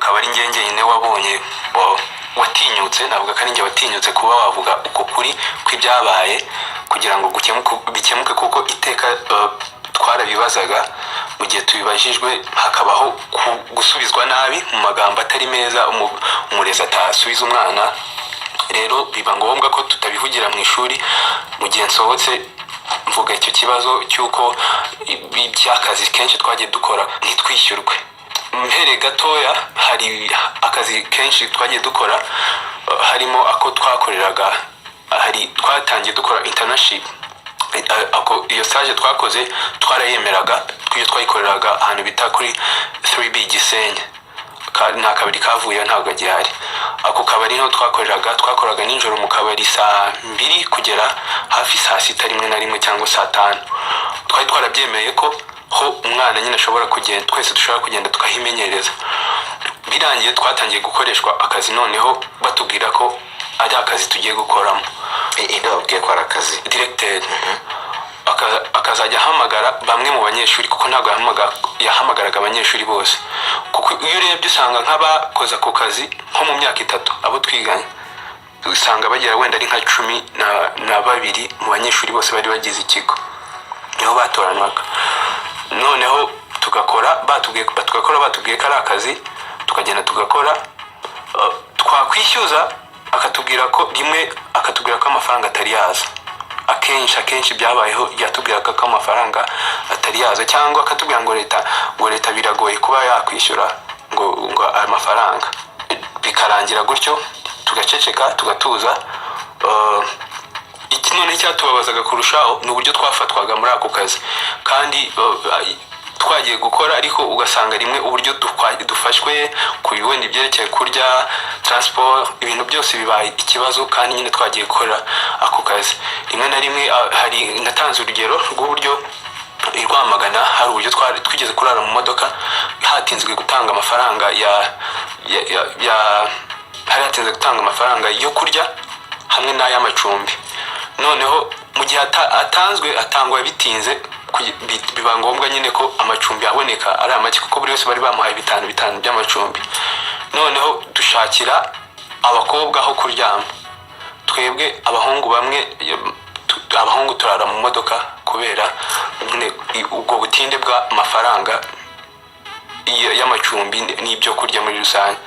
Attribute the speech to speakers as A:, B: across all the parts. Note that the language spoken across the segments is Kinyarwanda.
A: Akaba ari njye njyenyine wabonye watinyutse, navuga ko ari njye watinyutse kuba wavuga uko kuri kw'ibyabaye kugira ngo bikemuke, kuko iteka twarabibazaga, mu gihe tubibajijwe hakabaho gusubizwa nabi mu magambo atari meza, umurezi atasubiza umwana. Rero biba ngombwa ko tutabivugira mu ishuri. Mu gihe nsohotse mvuga icyo kibazo cy'uko iby'akazi kenshi twagiye dukora ntitwishyurwe. Mhere gatoya, hari akazi kenshi twagiye dukora, harimo ako twakoreraga, hari twatangiye dukora internship. Ako iyo stage twakoze twarayemeraga, iyo twayikoreraga ahantu bita kuri 3B Gisenyi. Ni akabari kavuyeho, ntabwo gihari. Ako kabari niho twakoreraga. Twakoraga nijoro mu kabari saa 2 kugera hafi saa 6 rimwe na rimwe cyangwa saa 5. Twari twarabyemeye ko ho umwana nyine ashobora kugenda, twese dushobora kugenda tukahimenyereza. Birangiye twatangiye gukoreshwa akazi, noneho batubwira ko ari akazi tugiye gukoramo.
B: Inde babwiye ko ari akazi?
A: Directeur akazajya ahamagara bamwe mu banyeshuri, kuko ntabwo yahamagaraga abanyeshuri bose, kuko iyo urebye usanga nk'abakoze ako kazi nko mu myaka 3, abo twiganye usanga bagera wenda ari nka 12 mu banyeshuri bose bari bagize ikigo, niho batoranywaga. Noneho tugakora batubwiye, tugakora batubwiye ko ari akazi, tukagenda tugakora. Twakwishyuza akatubwira ko rimwe akatubwira ko amafaranga atari yaza. Akenshi akenshi byabayeho yatubwiraga ko amafaranga atari yaza, cyangwa akatubwira ngo leta biragoye kuba yakwishyura ngo ayo mafaranga. Bikarangira gutyo, tugaceceka, tugatuza. Iki noneho icyatubabazaga kurushaho ni uburyo twafatwaga muri ako kazi, kandi twagiye gukora, ariko ugasanga rimwe uburyo dufashwe ku wenda ibyerekeye kurya, transport, ibintu byose bibaye ikibazo, kandi nyine twagiye gukora ako kazi. Rimwe na rimwe hari natanze urugero rw'uburyo i Rwamagana hari uburyo twari twigeze kurara mu modoka, hatinzwe gutanga amafaranga ya hari hatinze gutanga amafaranga yo kurya hamwe n'ay'amacumbi. Noneho mu gihe atanzwe, atangwa bitinze, biba ngombwa nyine ko amacumbi aboneka ari make, kuko buri wese bari bamuhaye bitanu bitanu by'amacumbi. Noneho dushakira abakobwa aho kuryama, twebwe abahungu bamwe abahungu turara mu modoka kubera nyine ubwo butinde bw'amafaranga y'amacumbi n'ibyo kurya muri rusange.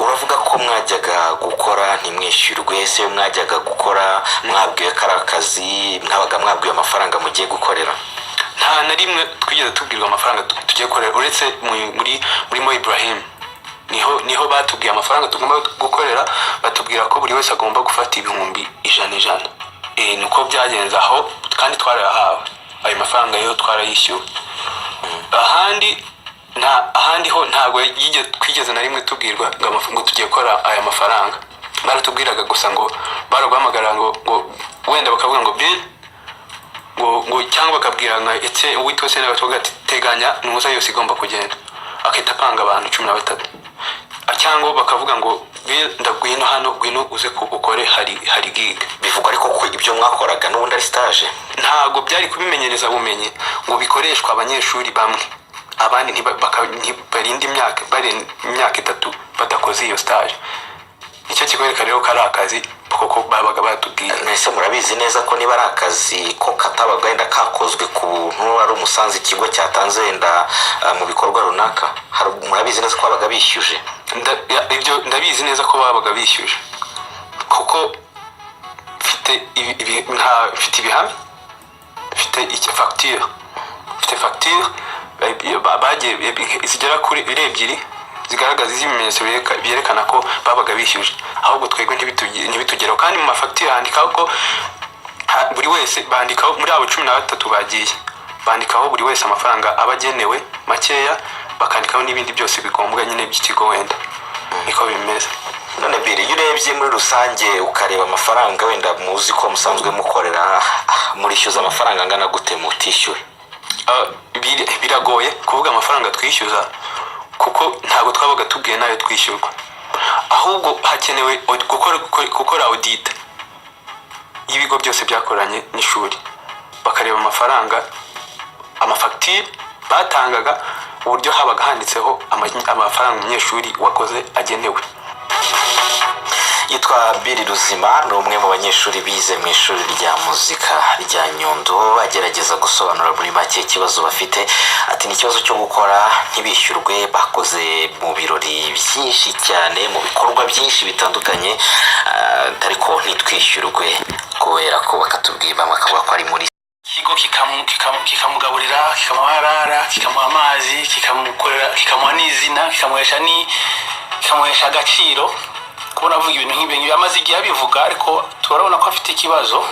B: Uravuga ko mwajyaga gukora ntimwishyurwe. Ese iyo mwajyaga gukora mwabwiwe ko ari akazi, mwabaga mwabwiwe amafaranga mugiye gukorera?
A: Nta na rimwe twigeze tubwirwa amafaranga tugiye gukorera, uretse muri Mo Ibrahim, niho batubwiye amafaranga tugomba gukorera, batubwira ko buri wese agomba gufata 100,000 ijana. Niko byagenze aho, kandi twarayahawe ayo mafaranga yo, twarayishyuwe. Ahandi nta ahandi ho ntabwo twigeze na rimwe tubwirwa ngo tugiye gukora aya mafaranga. Baratubwiraga gusa ngo baraguhamagara ngo wenda bakavuga ngo Bill ngo cyangwa bakabwira nka etse uwitwa se, bakavuga ati teganya nuza yose igomba kugenda, akahita apanga abantu 13, cyangwa bakavuga ngo Bill, ndagwino hano, gwino uze ukore, hari gig.
B: Bivugwa ariko ko ibyo mwakoraga n'ubundi ari stage.
A: Ntabwo byari kubimenyereza bumenyi ngo bikoreshwe abanyeshuri bamwe, abandi ntibarinde imyaka, barenga imyaka 3 badakoze iyo stage. Nicyo kikwereka rero ko ari akazi koko babaga batubwiye.
B: Mwese murabizi neza ko niba ari akazi ko katabaga wenda kakozwe ku buntu, ari umusanzu ikigo cyatanze wenda mu bikorwa runaka, murabizi neza ko babaga bishyuje?
A: Ibyo ndabizi neza ko babaga bishyuje, kuko mfite mfite ibihamya, mfite fagitire, mfite fagitire bagiye zigera kuri ebyiri zigaragaza ibimenyetso byerekana ko babaga bishyuje, ahubwo twebwe ntibitugereho. Kandi mu mafagitire handikaho ko buri wese bandikaho, muri abo 13 bagiye bandikaho buri wese amafaranga aba agenewe makeya, bakandikaho n'ibindi byose bigombwa nyine by'ikigo wenda. Niko bimeze.
B: None Bill, iyo urebye muri rusange ukareba amafaranga wenda muzi ko musanzwe mukorera, murishyuza amafaranga angana gute mutishyuwe?
A: Biragoye kuvuga amafaranga twishyuza, kuko ntabwo twabaga tubwiye n'ayo twishyurwa. Ahubwo hakenewe gukora audit y'ibigo byose byakoranye n'ishuri, bakareba amafaranga, amafagitire batangaga. Uburyo habaga handitseho amafaranga umunyeshuri wakoze agenewe.
B: Yitwa Bill Ruzima, ni umwe mu banyeshuri bize mu ishuri rya muzika rya Nyundo, agerageza gusobanura muri make ikibazo bafite. Ati ni ikibazo cyo gukora ntibishyurwe. Bakoze mu birori byinshi cyane, mu bikorwa byinshi bitandukanye, ariko ntitwishyurwe kubera ko bakatubwira, bamwe bakavuga ko ari muri
C: Ikigo kikamugaburira, kikamuha arara, kikamuha amazi, kikamukorera, kikamuha n'izina, kikamuhesha agaciro. Kubona avuga ibintu nk'ibyo ngibyo, amaze igihe abivuga, ariko turabona ko afite ikibazo.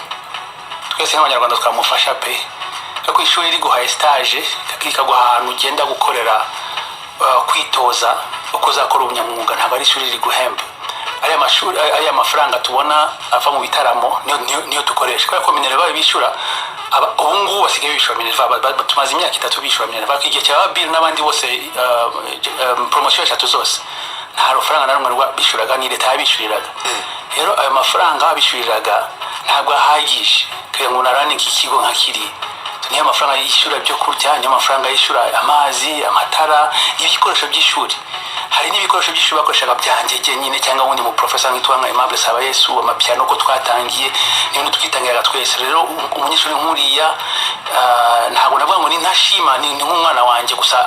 C: Twese nk'Abanyarwanda twamufasha pe. Ariko ishuri riguhaye stage, rikaguha ahantu ugenda gukorera, kwitoza uko uzakora ubunyamwuga, ntabwo ari ishuri riguhemba. Ariya mashuri, ariya mafaranga tubona ava mu bitaramo niyo dukoresha, kubera ko minerval bishyura. Ubu ngubu basigaye bishyura minerval. Tumaze imyaka 3 bishyura minerval. Igihe cya Bill n'abandi bose, promotion eshatu zose, nta rufaranga na rumwe bishyuraga, ni leta yabishyuriraga. Rero ayo mafaranga babishyuriraga ntabwo ahagije kugira ngo unaranike ikigo nka kiriya. Niyo mafaranga yishyura ibyo kurya, niyo mafaranga yishyura amazi, amatara, ibikoresho by'ishuri. Hari n'ibikoresho by'ishuri bakoreshaga byanjye nyine cyangwa wundi mu professor nkitwa nka Aimable Sabayesu, amapiano ko twatangiye, ni ibintu twitangiraga twese. Rero umunyeshuri nk'uriya, ntabwo navuga ngo ni ntashima, ni nk'umwana wanjye gusa,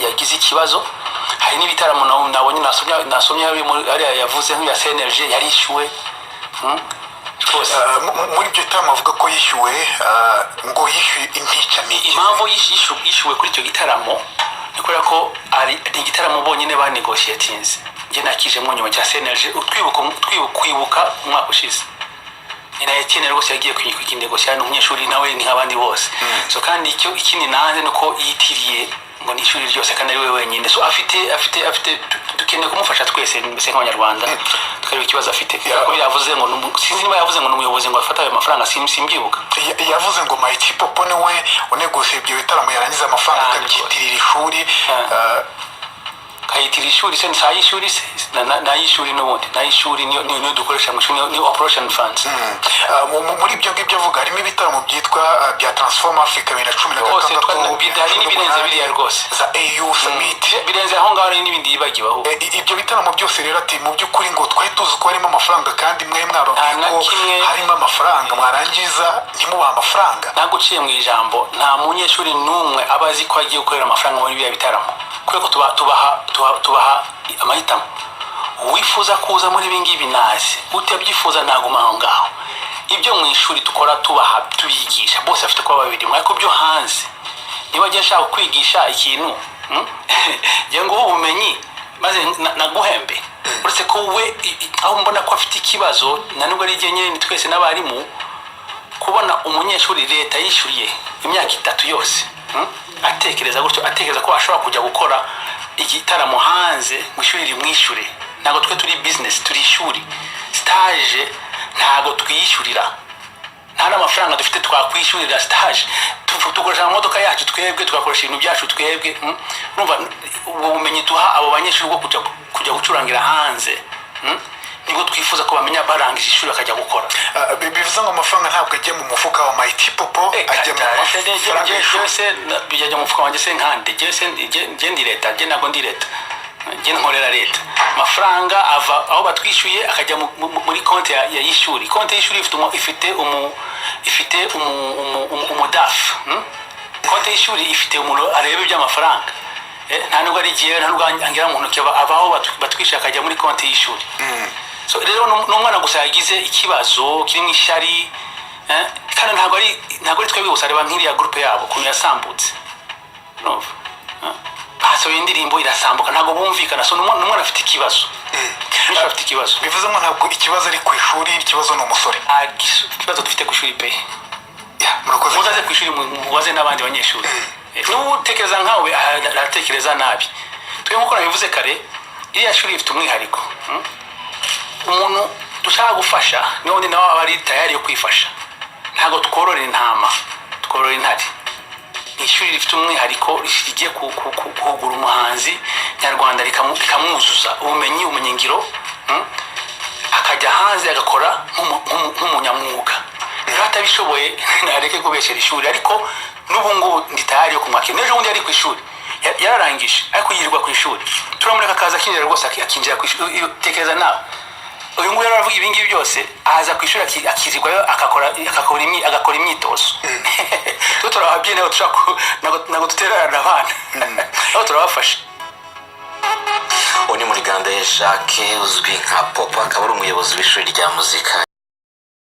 C: yagize ikibazo. Hari n'ibitaramo nabonye, nasomye hariya yavuze nk'iya CNLG yarishyuwe. Rwose.
D: Muri ibyo bitaramo avuga ko yishyuwe, ngo yishyuye intica ntikize.
C: Impamvu yishyuwe kuri icyo gitaramo ni kubera ko ari ni igitaramo bonyine banegoshiyetinze. Njye nakijemo nyuma, cya CNLG, kwibuka umwaka ushize. Ni na Etienne rwose yagiye kukinegosiya, ni umunyeshuri nawe, ni nk'abandi bose. So kandi icyo ikindi nanze ni uko yitiriye ngo ni ishuri ryose kandi ari we wenyine. So afite dukeneye kumufasha twese mbese nk'Abanyarwanda, tukareba ikibazo afite. Kubera ko yavuze ngo sinzi niba yavuze ngo ni umuyobozi ngo afate ayo mafaranga, simbyibuka.
D: Yavuze ngo Mighty Popo niwe unegosiye ibyo bitaramo, yarangiza amafaranga akabyitirira ishuri.
C: Kayitirira ishuri se? Si ay'ishuri se? Ni ay'ishuri n'ubundi, ni ay'ishuri, niyo dukoresha mu ishuri, niyo operation funds.
D: Muri ibyo ngibyo avuga harimo ibitaramo byitwa bya Transform Africa bibiri na cumi na
C: Rwose
D: gatandatu,
C: hari n'ibirenze
D: 2018,
C: biriya rwose.
D: za AU Summit.
C: Birenze aho ngaho, hari n'ibindi yibagiwe ahubwo.
D: Ibyo bitaramo byose rero, ati mu by'ukuri ngo twari tuzi ko harimo amafaranga, kandi mwe mwababwiye
C: Nta na
D: ko
C: kimwe.
D: harimo amafaranga, mwarangiza ntimubahe amafaranga.
C: Ntabwo uciye mu ijambo, nta munyeshuri n'umwe aba azi ko agiye gukorera amafaranga muri biriya bitaramo, kubera ko tubaha amahitamo. Uwifuza kuza muri ibi ngibi nazi, utabyifuza ntaguma aho ngaho. Ibyo mu ishuri dukora, tubaha, tubigisha, bose bafite kuba babirimo. Ariko byo hanze, niba agiye ashaka kwigisha ikintu, ngira ngo ubumenyi maze naguhembe. Uretse ko we aho mbona ko afite ikibazo, na nubwo ari igihe nyine, ni twese n'abarimu, kubona umunyeshuri leta yishyuriye imyaka 3 yose, atekereza gutyo, atekereza ko ashobora kujya gukora igitaramo hanze ngo ishuri rimwishyure. Ntabwo twe turi business, turi ishuri. Stage ntabwo twiyishyurira, nta n'amafaranga dufite twakwishyurira stage. Dukoresha amamodoka yacu twebwe, tugakoresha ibintu byacu twebwe. Urumva ubwo bumenyi duha abo banyeshuri bwo kujya gucurangira hanze, Nibwo twifuza ko bamenya barangije ishuri bakajya gukora.
D: Bivuze ngo amafaranga ntabwo ajya mu mufuka wa Mighty Popo, ajya mu mafaranga y'ishuri.
C: Bijya mu mufuka wanjye se nkande? Njye ndi leta? Njye ntabwo ndi leta, njye nkorera leta. Amafaranga ava aho batwishyuye akajya muri konti y'ishuri. Konti y'ishuri ifite umudafu. Konti y'ishuri ifite umuntu areba iby'amafaranga. Nta nubwo ari igihe, nta nubwo angira mu ntoki, avaho batwishyura akajya muri konti y'ishuri. So rero n'umwana gusa yagize ikibazo kirimo ishyari, kandi ntabwo ari twebwe gusa. Reba nk'iriya groupe yabo ukuntu yasambutse. Urumva? Basohoye indirimbo irasambuka, ntabwo bumvikana. So n'umwana afite ikibazo, umunyeshuri afite ikibazo.
D: Bivuze ngo ntabwo ikibazo ari ku ishuri, ikibazo ni umusore.
C: Nta kibazo dufite ku ishuri pe.
D: Ya, murakoze.
C: Muzaze ku ishuri mubaze n'abandi banyeshuri. N'ubu utekereza nkawe aratekereza nabi. Twe nk'uko nabivuze kare, iriya shuri rifite umwihariko. Umuntu dushaka gufasha niwe wundi nawe aba ari tayari yo kwifasha. Ntabwo tworora intama, tworora intare. Ni ishuri rifite umwihariko, rigiye guhugura umuhanzi nyarwanda, rikamwuzuza ubumenyi, ubumenyingiro, Akajya hanze agakora nk'umunyamwuga. Rero atabishoboye ntareke kubeshyera ishuri. Ariko n'ubu ngubu ndi tayari yo kumwakira. N'ejo bundi ari ku ishuri Yararangije ariko yirirwa ku ishuri, turamureka akaza akinjira rwose, akinjira ku ishuri. Tekereza nawe, uyu nguyu aravuga ibi ngibi byose, aza ku ishuri akirirwayo, agakora imyitozo. Twe turi ababyeyi, ntabwo dushobora ntabwo dutererana abana, ntabwo turabafasha.
B: Uwo ni Murigande Jacques uzwi nka Popo, akaba ari umuyobozi w'ishuri rya muzika.